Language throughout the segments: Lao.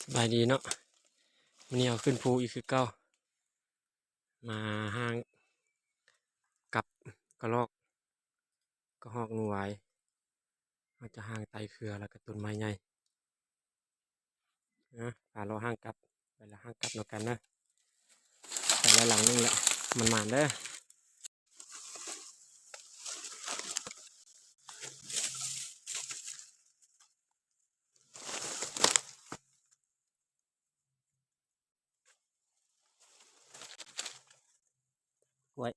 ສະບາຍດີເນາະ, ມື້ນີ້ເຮົາຂຶ້ນພູອີກຄືເກົ່າ ມາຫາງກັບກະລອກ ກະຮອກ ໜູວາຍ. ເຮົາຈະຫາງໄຕ່ເຄືອ ແລ້ວກະຕົ້ນໄມ້ໃຫຍ່. ອາ ພາເລາະຫາງກັບ ໄປລະຫາງກັບນຳກັນເດີ. ໄປລະຫຼັງໜຶ່ງລະ ໝານໆເດີ. ກ້ວຍ.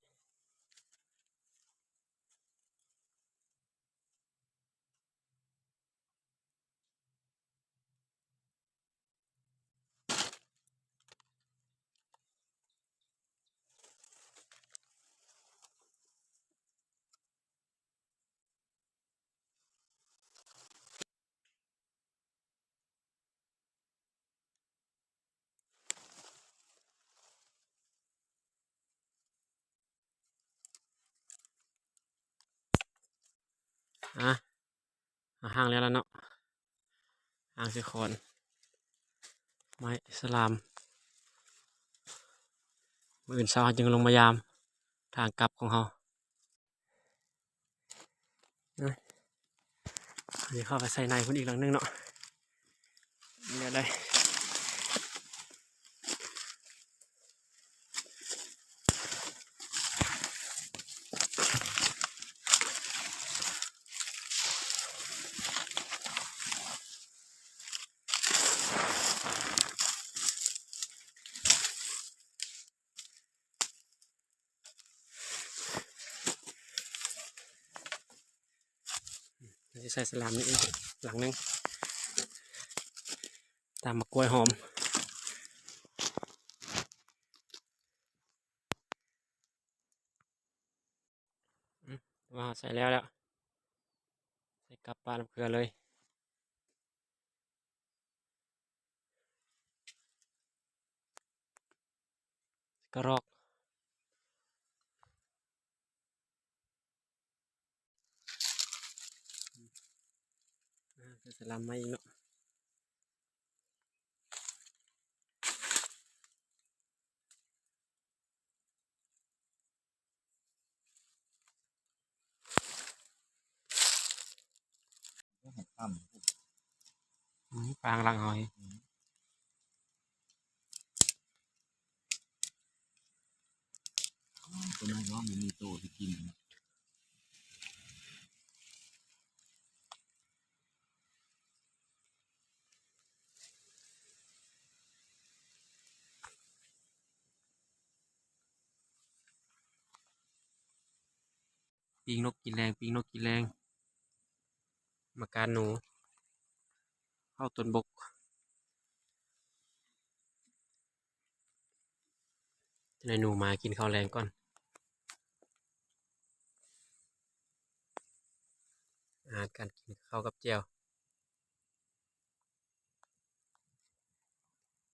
ອາ ຫາງແລ້ວລະເນາະ, ຫາງໃສ່ຄ້ອນ ໄມ້ສະຫຼາມ. ມື້ອື່ນເຊົ້າເຮົາຈຶ່ງລົງມາຢາມທາງກັບຂອງເຮົາ. ອາ ອັນນີ້ເຂົ້າໄປໃສ່ໃນພຸ້ນອີກຫຼັງໜຶ່ງເນາະ. ແນວໃດ? ຊິໃສ່ສະຫຼາມນີ້ອີກຫຼັງໜຶ່ງ ຕາມໝາກກ້ວຍຫອມ. ອືມ ວ່າໃສ່ແລ້ວແລ້ວ ໃສ່ກັບປະນຳເຄືອເລີຍ. ກະຮອກ ອາ ໃສ່ສະຫຼາມໃໝ່ອີກເນາະ. ອືມ ປາງຫຼັງຫອຍ ຕົວນັ້ນວ່າບໍ່ມີໂຕຊິກິນ. ປີ້ງນົກກິນແລງ ປີ້ງນົກກິນແລງ ມາການໜູ ເຂົ້າຕົ້ນບົກ. ໃຫ້ໜູມາກິນເຂົ້າແລງກ່ອນ. ອາຫານການກິນ ເຂົ້າກັບແຈ່ວ.